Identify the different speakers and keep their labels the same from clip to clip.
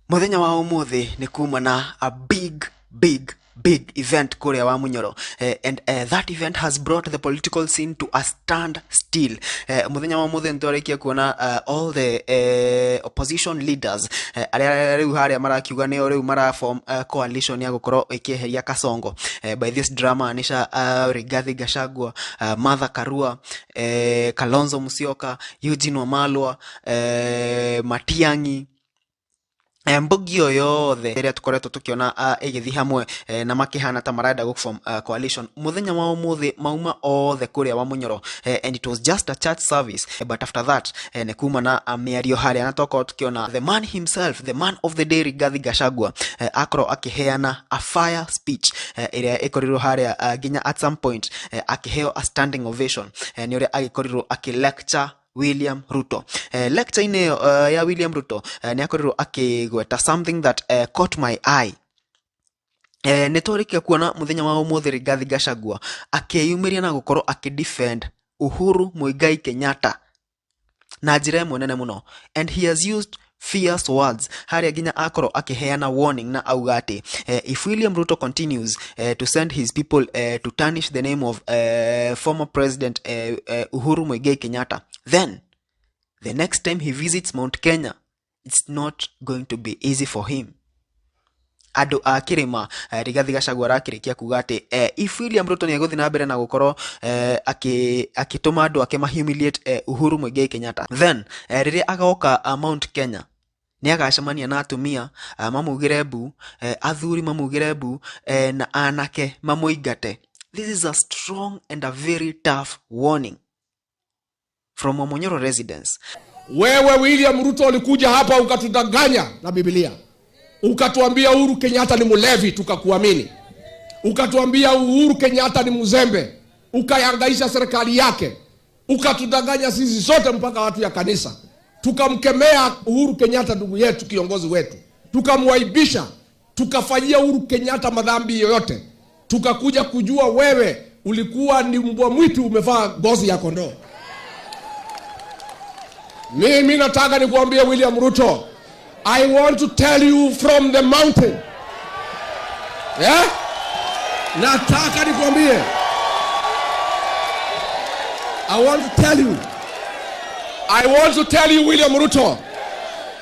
Speaker 1: Muthenya wa umuthi ni kuma na a big big big event kuria wa Munyoro, and that event has brought the political scene to a stand still. Muthenya wa umuthi nitwarikia kuona all the opposition leaders aria riu haria marakiuga nio riu maraform coalition ya gukorwo ikieheria Kasongo. By this drama anisha Rigathi Gachagua, Martha Karua, Kalonzo Musyoka, Eugene Wamalwa, Matiang'i, mbugi ĩyo yothe ĩrĩa tũkoretwo tũkĩona ĩgĩthiĩ hamwe na makĩhana ta marenda gũ form coalition. Mũthenya wa ũmũthĩ mauma othe kũrĩa wa Munyoro, and it was just a church service, but after that nĩ kuma na mĩario harĩa na tokorwo tũkĩona the man himself, the man of the day, Rigathi Gachagua, akorwo akĩheana a fire speech ĩrĩa ĩkorirwo harĩa nginya at some point akĩheo a standing ovation nĩ ũrĩa agĩkorirwo akĩ lecture William Ruto. Lecture-inĩ ĩyo ya William Ruto nĩ akorirwo akĩgweta something that caught my eye. Nĩ twarĩkia kuona mũthenya wa ũmũthĩ Rigathi Gachagua akĩyumĩria na gũkorwo akĩdefend Uhuru Muigai Kenyatta na njĩra ĩmwe nene mũno, and he has used fierce words harĩa nginya akorwo akĩheana warning na auga atĩ if William Ruto continues to send his people to tarnish the name of former president Uhuru Muigai Kenyatta, then the next time he visits Mount Kenya, it's not going to be easy for him. Andũ a kĩrĩma, Rigathi Gachagua arakĩrĩkia kuga atĩ if William Ruto nĩ egũthiĩ na mbere na gũkorwo akĩtũma andũ ake mahumiliate Uhuru Muigai Kenyatta, then rĩrĩa agoka Mount Kenya nĩ agacemania na atumia mamugĩre mbu, athuri mamugĩre mbu, na anake mamũingate. This is a strong and a very tough warning from Wamunyoro residents.
Speaker 2: Wewe William Ruto ulikuja hapa ukatudanganya na Biblia, ukatuambia Uhuru Kenyatta ni mlevi, tukakuamini. Ukatuambia Uhuru Kenyatta ni mzembe, ukayangaisha serikali yake, ukatudanganya sisi sote mpaka watu ya kanisa. Tukamkemea Uhuru Kenyatta, ndugu yetu, kiongozi wetu, tukamwaibisha, tukafanyia Uhuru Kenyatta madhambi yoyote. Tukakuja kujua wewe ulikuwa ni mbwa mwitu umevaa ngozi ya kondoo. Mimi nataka nikuambie William Ruto, I want to tell you from the mountain. Yeah? Nataka nikuambie. I want to tell you. I want to tell you William Ruto,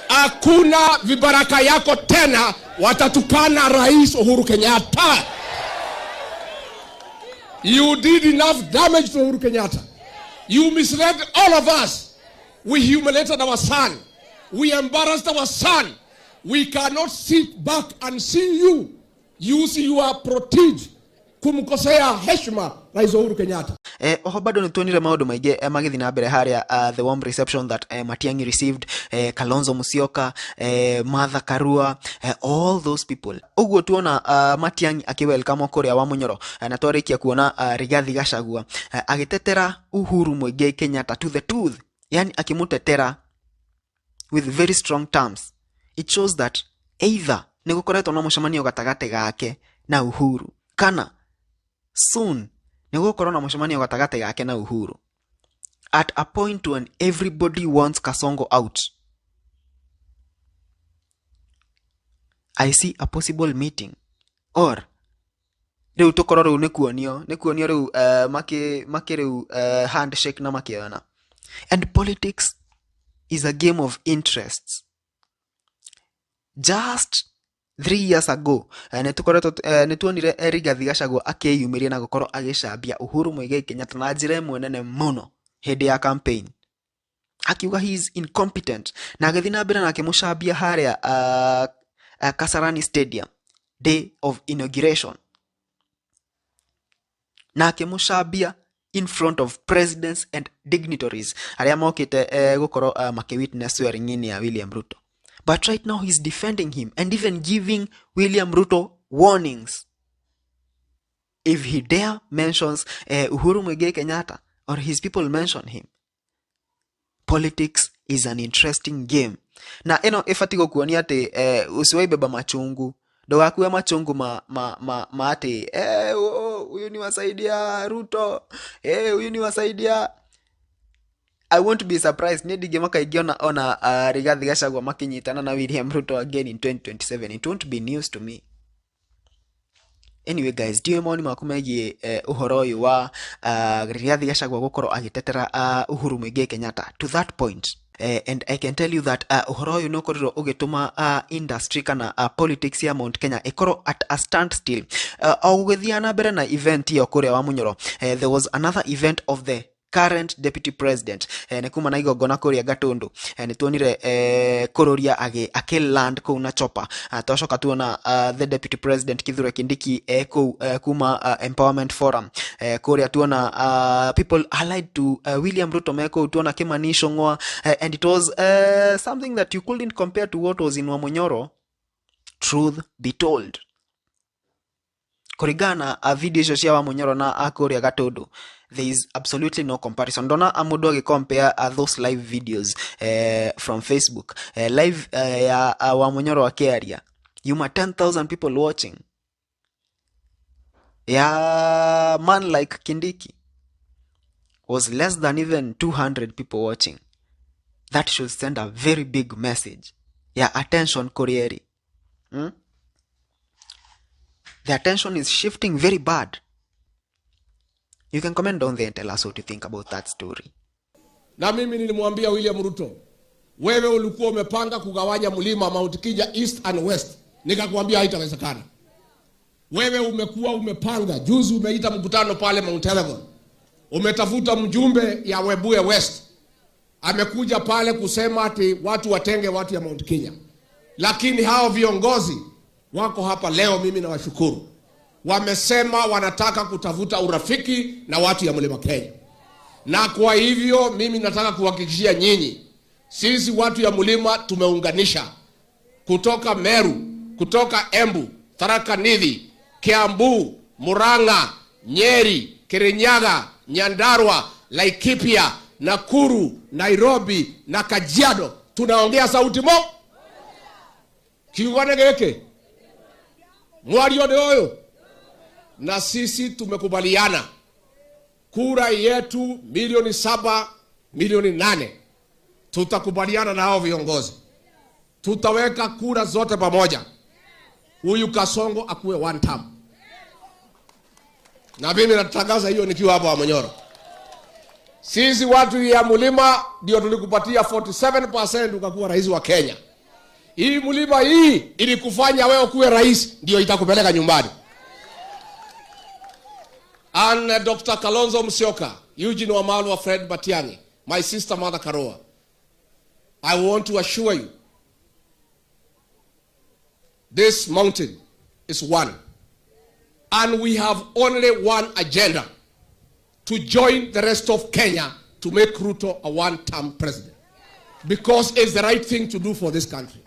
Speaker 2: hakuna vibaraka yako tena watatukana Rais Uhuru Kenyatta. You did enough damage to Uhuru Kenyatta. You misled all of us. We humiliated our son. We embarrassed our son. We cannot sit back and see you use your protege kumkosea heshima Rais Uhuru Kenyatta.
Speaker 1: Oho bado nĩ tuonire maũndũ maingĩ magĩthiĩ na mbere harĩa, the warm reception that Matiang'i received, Kalonzo Musyoka, Martha Karua, all those people. Ũguo tuona Matiang'i akĩwelcome kũrĩa wa Munyoro, na twarĩkia kuona Rigathi Gachagua agĩtetera Uhuru Muigai Kenyatta to the tooth, yani akĩmũtetera with very strong terms. It shows that either nĩ gũkoretwo na mũcemanio gatagatĩ gake na Uhuru, kana soon nĩ gũgũkorwo na mũcemanio gatagatĩ gake na Uhuru at a point when everybody wants Kasongo out. I see a possible meeting, or rĩu tũkorwo rĩu nĩ kuonio rĩu makĩ rĩu handshake na makĩona. And politics is a game of interests. Just 3 years ago nĩ tũkoretwo nĩ tuonire Rigathi Gachagua akĩyumĩria na gũkorwo agĩcambia Uhuru Muigai Kenyatta na njĩra ĩmwe nene mũno hĩndĩ ya campaign, akiuga he is incompetent, na agĩthiĩ na mbere na akĩmũcambia harĩa Kasarani Stadium day of inauguration, na akĩmũcambia in front of presidents and dignitaries arĩa mokĩte gũkorwo makĩ-witness swearing in ya William Ruto. But right now he's defending him and even giving William Ruto warnings if he dare mentions Uhuru Muigai Kenyatta or his people mention him. Politics is an interesting game, na ĩno ĩbatiĩ gũkuonia atĩ usiwaibeba machungu, ndũgakue machungu ma atĩ huyu ni wasaidia Ruto, huyu ni wasaidia. I won't be surprised, niĩ ndingĩmaka ingĩona ona Rigathi Gachagua makĩnyitana na William Ruto again in 2027. It won't be news to me. Anyway guys, ndiũĩ mawoni maku megiĩ ũhoro ũyũ wa Rigathi Gachagua gũkorwo agĩtetera Uhuru Muigai Kenyatta to that point. And I can tell you that ũhoro ũyũ nĩ ũkorirwo ũgĩtũma industry kana politics ya Mount Kenya ĩkorwo at a standstill. O gũgĩthiaga na mbere na event ĩyo kũrĩa Wamunyoro, there was another event of the current deputy president. Nĩ kuma na igongona kũrĩa Gatundu. Nĩ tuonire Kururia akĩ land kũu na chopper. Twacoka tuona the deputy president Kithure Kindiki kũu kuma Empowerment Forum. Kũrĩa tuona people allied to William Ruto me kũu, tuona Kimani Ichung'wa, and it was something that you couldn't compare to what was in Wamunyoro, truth be told. Kũringana na video icio cia Wamunyoro na kũrĩa Gatundu, there is absolutely no comparison. Ndona mũndũ agĩcompare those live videos from Facebook, live ya Wamunyoro akĩaria yuma 10,000 people watching, ya man like Kindiki was less than even 200 people watching. That should send a very big message ya attention kũrĩ erĩ. The attention is shifting very bad. You can comment down there and tell us what you think about that story.
Speaker 2: Na mimi nilimwambia William Ruto, wewe ulikuwa umepanga kugawanya mlima Mount Kenya East and West, nikakwambia haitawezekana. Wewe umekuwa umepanga, juzi umeita mkutano pale Mount Elgon, umetafuta mjumbe ya Webuye West, amekuja pale kusema ati watu watenge watu ya Mount Kenya, lakini hao viongozi wako hapa leo, mimi nawashukuru, wamesema wanataka kutafuta urafiki na watu ya mlima Kenya, na kwa hivyo mimi nataka kuhakikishia nyinyi, sisi watu ya mlima tumeunganisha kutoka Meru, kutoka Embu, Tharaka Nithi, Kiambu, Murang'a, Nyeri, Kirinyaga, Nyandarua, Laikipia, Nakuru, Nairobi na Kajiado. Tunaongea sauti mo kiugane giki mwario ni uyu, na sisi tumekubaliana kura yetu milioni 7, milioni 8, tutakubaliana na hao viongozi, tutaweka kura zote pamoja, huyu Kasongo akuwe one term. Na mimi natangaza hiyo nikiwa hapa Wamunyoro. Sisi watu ya mlima ndio tulikupatia 47% ukakuwa rais wa Kenya. Hii mlima hii ilikufanya wewe kuwe rais, ndio itakupeleka nyumbani. And Dr. Kalonzo Musyoka, Eugene Wamalwa, Fred Matiang'i, my sister Martha Karua, I want to assure you, this mountain is one. And we have only one agenda: to join the rest of Kenya to make Ruto a one-term president. Because it's the right thing to do for this country.